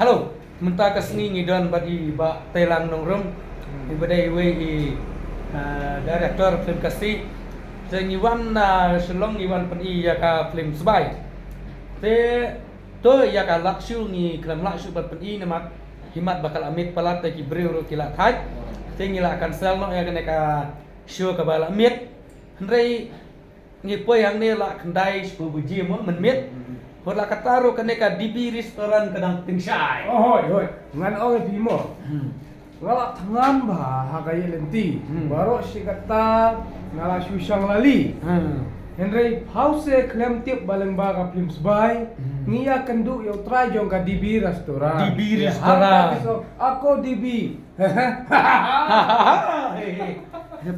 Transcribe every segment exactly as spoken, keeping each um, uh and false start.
Hello, mynta ka sngi ngi don bad i Bah Teilang Nongrum, i ba dei iwei i, ah, director film Khasi. Te ngi wan na Shillong ngi wan pyni ïa ka film Sbai. Te to ïa ka lak shu ngi khlem lak shu ban pyni namar imat ba ka la miet palat te ki briew ruh ki la thait. Te ngi la cancel noh ïa kane ka show kaba la miet. Hynrei ngi poi hangne la khyndai shiphew baje mo mynmiet. Hot la kata ruh kane ka D B Restaurant ka dang tyngshai. Oh, hoi, hoi. Ngan ong ïa phi mo. Hmm. Nga la thngan bha ha ka ïing lynti. Hmm. Baroh shi katta nga la shu shang lali. Hmm. Hynrei pause khlem tip ba lyngba ka film Sbai. Hmm. Ngi ïakynduh ïa u trai jong ka D B Restaurant. D B Restaurant. Ako D B.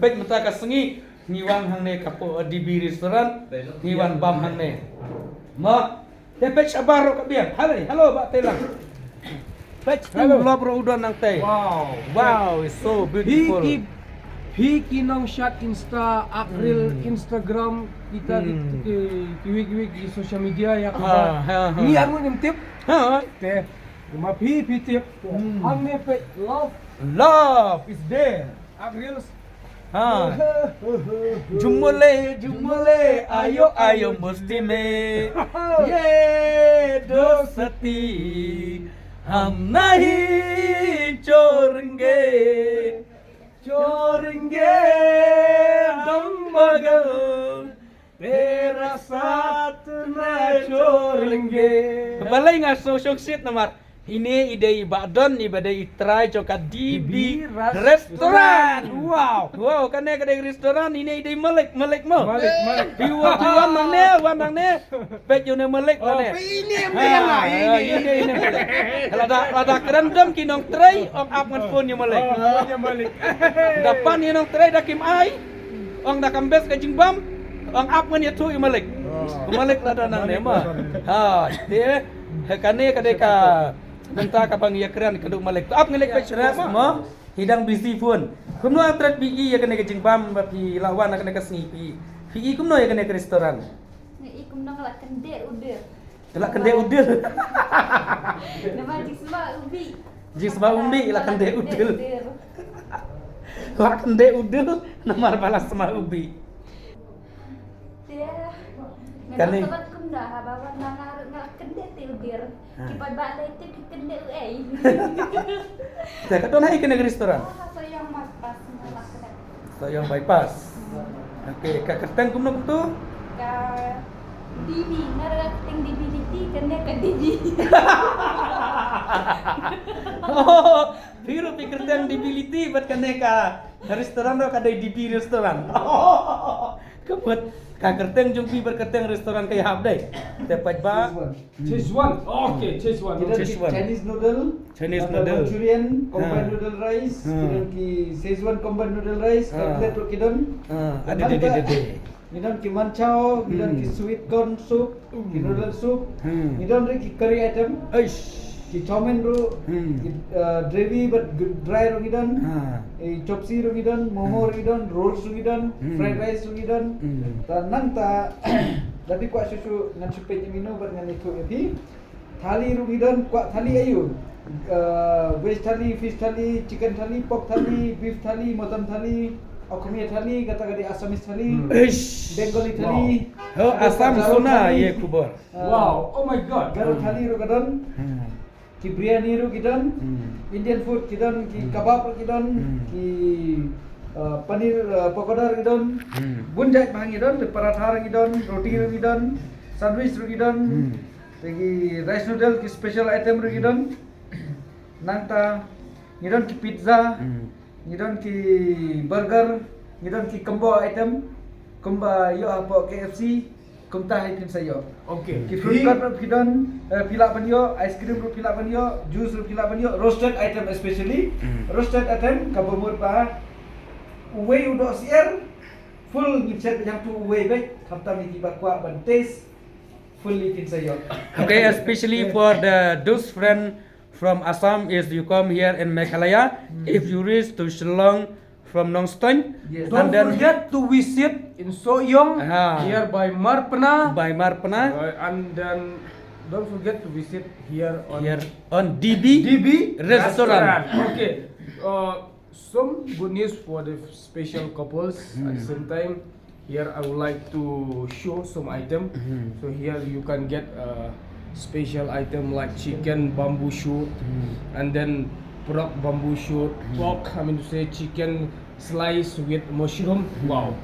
Peit mynta ka sngi. Ngi wan hangne ka po D B Restaurant, ngi wan bam hangne. Ma, te peit shabar ruh ka biang. Hello, hello, Bah Teilang. Peit, hello. Lop ruh u don nangtei. Wow. Wow, it's so beautiful. Phi ki, phi ki nongshad Insta, ak reel, hmm, Instagram, kita ki, hmm, ki, ki wik, ki wik, ki social media ïa ka. Ha, ha, ha. Ngi ar ngut ngim tip. Ha. Te, ma phi, phi tip. Hmm. Hangne peit, love. Love is there. Ak reels. Ha. Jumole, jumole, ayo, ayo, musti me. Ye dosti, hum nahi chorenge. Chorenge, dum bagal. Tera saath na chorenge. Balei nga sngew shongshit namar ine i dei i Bah Don, i ba dei i trai jong ka D B, D B Restaurant. Restaurant. Wow. Wow, kane ka dei restaurant, ine i dei malik, malik mo. Malik, malik. Phi wan, phi wan nangne, wan nangne. Peit ïa une malik nangne. Oh, ine, ine, ine, ine. Lada, lada kren dom ki nongtrei, ong ap ngan phone ïa malik. Oh, phone ïa malik. Da pan ïa nongtrei da kim ai. Ong da kam best ka jingbam, ong ap ngan ïathuh ïa malik. Oh. Malik la don nangne ma. Ha, te, ha kane ka dei ka bynta kaba ngi ïakren ka dei malik. To ap ngi leit peit shuwa ma. Hi dang busy phone. Kumno ïa trei phi ïa kane ka jingbam ba phi la wan ha kane ka sngi phi. Phi kumno ïa kane ka restaurant. Ngi i kumno la kyndit u dir. La kyndit u dir. Namar jingsma ubi. Jingsma ubi la kyndit u dir. La kyndit u dir namar ba la sma ubi. Te. Kane. Nga la sabat kumno haba wan nga la kyndit te u dir. Ha. Ki pat ba lei te ki kyndit u ei. Te ka don ha i kane ka restaurant. Oh, ha Sohiong bypass nga la kyndit. Sohiong bypass. Okay, ka kyrteng kumno kumto? Ka D B, nga la kyrteng D B liti, kane ka D B. Oh, phi ruh phi kyrteng D B liti bad kane ka restaurant ruh ka dei D B restaurant. Ka mut ka kyrteng jong phi bad kyrteng restaurant ka ïahap dei. Te pat ba. Szechuan. Okay, Szechuan. Ngi don ki Szechuan. Chinese noodle, Chinese noodle. Manchurian, combined noodle rice, ngi don ki Szechuan combined noodle rice, ka plate ruh ki don. Ah, ade, ade, ade, ade. Ngi don ki manchow, ngi don ki sweet corn soup, ki noodle soup, ngi don ruh ki curry item. Eish. Ki chow mein ruh, ki, uh, gravy bad dry ruh ngi don. Ha. Eh, chop suey ruh ngi don, momo ruh ngi don, rolls ruh ngi don, fried rice ruh ngi don. Hmm. Ta nangta, lada phi kwah shuh shuh ngan shu peit ïa menu bad ngan ïathuh ïa phi. Thali ruh ngi don, kwah thali aïu. Uh, veg thali, fish thali, chicken thali, pork thali, beef thali, mutton thali, Okhomia thali, kata ka dei Assamese thali, Bengali thali, Assam suna ye khubor. Wow, oh my God. Garo thali ruh ka don. Hmm. Ki biryani ruh ki don, Indian food ki don, ki kebab ruh ki don, ki, uh, paneer, uh, pakoda ruh ki don, bun jait bha ngi don, te paratha ruh ngi don, roti ruh ngi don, sandwich ruh ki don, te ki rice noodle, ki special item ruh ki don. Nangta ngi don ki pizza, ngi don ki burger, ngi don ki combo item, kumba ïoh hapoh K F C, kumta hi phin sa ïoh. Okay. Ki fruit cup ruh phi don, eh, phi lah ban ïoh, ice cream ruh phi lah ban ïoh, juice ruh phi lah ban ïoh, roasted item especially. Roasted item kaba mut ba uwei u doh syiar, full ngi shet ba jang tu uwei beit, khamtam ïa kiba kwah ban taste, fully phin sa ïoh. Okay, especially for the those friend from Assam, is you come here in Meghalaya, if you reach to Shillong from Nongstoin, yes, and don't then forget to visit in Sohiong, ah, here by Marpna. By Marpna. Uh, and then Don't forget to visit here on Here on D B D B Restaurant. Okay. Uh, some good news for the special couples. At the same time, here I would like to show some item. So here you can get a special item like chicken bamboo shoot, and then pork bamboo shoot, pork, I mean to say chicken slice with mushroom. Wow.